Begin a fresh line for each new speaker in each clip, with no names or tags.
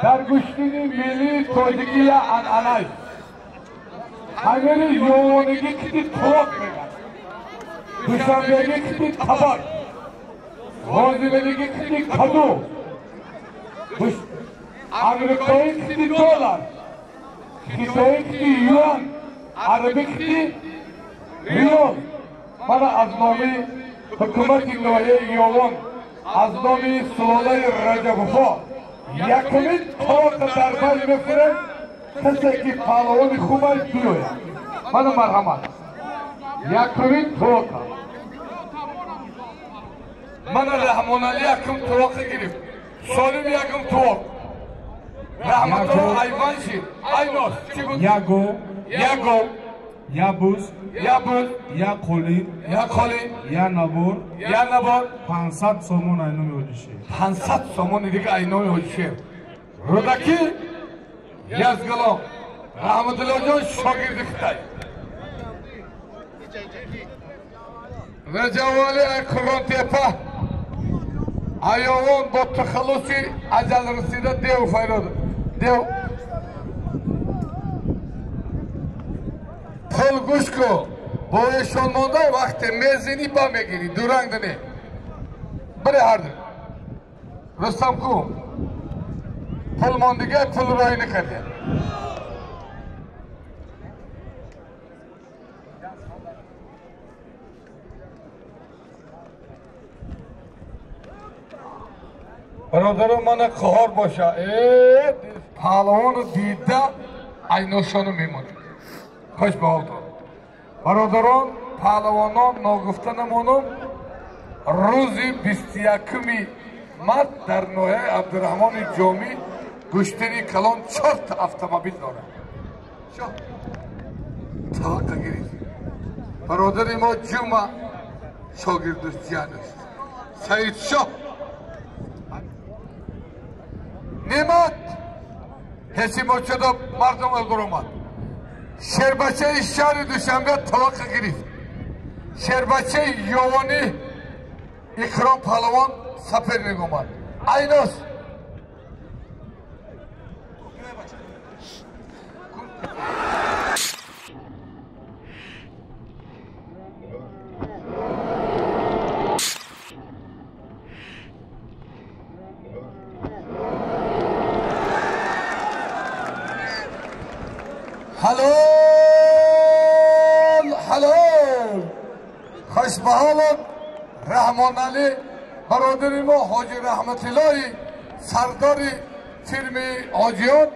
Дар гӯштини миллии тоҷикӣ я анъанай. Ҳамини ёвонигӣ кити тулоқ мегӯянд. Душанбегӣ кити табак. Ғозимелигӣ кити каду. Амрикоӣ кити доллар. Хитоӣ кити юан. Арабӣ кити риёл. Мана аз номи ҳукумати ноҳияи Ёвон, аз номи сулолаи Раҷабовҳо якумин тоқа дар бар мефурем, касе ки паҳлавони хубаш биёяд. Мана марҳамат. Якумин тоқа. Мана Раҳмонали якум тоқа гирифт. Солим якум тоқ. Раҳматулло Айван шид. Айнос чӣ буд?
Яго.
Яго.
Я буз.
Я буз.
Я қолин.
Я қолин.
Я набор.
Я набор.
500 сомон айноми ҳоҷишер.
500 сомони дига айноми ҳоҷишер. Рӯдакӣ Язгалом. Раҳматуллоҷон шогирди Хитай. Раҷавали ай Қурғонтепа. Айовон бо тахаллуси аҷалрасида дев файрод. Дев пул гӯш ку, бо эшон монда вақте мезинӣ ба мегирӣ, дуранг дане. Бире ҳарду. Рустам ку. Пул мондига пул роҳӣ накарда. Бародарон, мана қаҳор боша. Паҳлавону дида айношону мемонад. Хуш ба ҳолтон. Бародарон, паҳлавонон ногуфта намонам, рӯзи 21 март дар ноҳияи Абдураҳмони Ҷомӣ гӯштини калон 4 автомобил дорад. Таваққа гирифт. Бародари мо Ҷума шогирдуш ҷиянаш. Саидшоҳ Немат ҳесимочадо мардум омад. Шербачаи шаҳри Душанбе таваққа гирифт. Шербачаи Ёвонӣ Икром паҳлавон соперник омад. Айнос. Ҳалол, ҳалол. Хушбаҳолон Раҳмоналӣ бародари мо Ҳоҷи Раҳматуллоҳи сардори фирми ҳоҷиён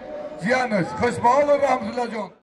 ҷиянаш. Хушбаҳолон Раҳматуллоҷон.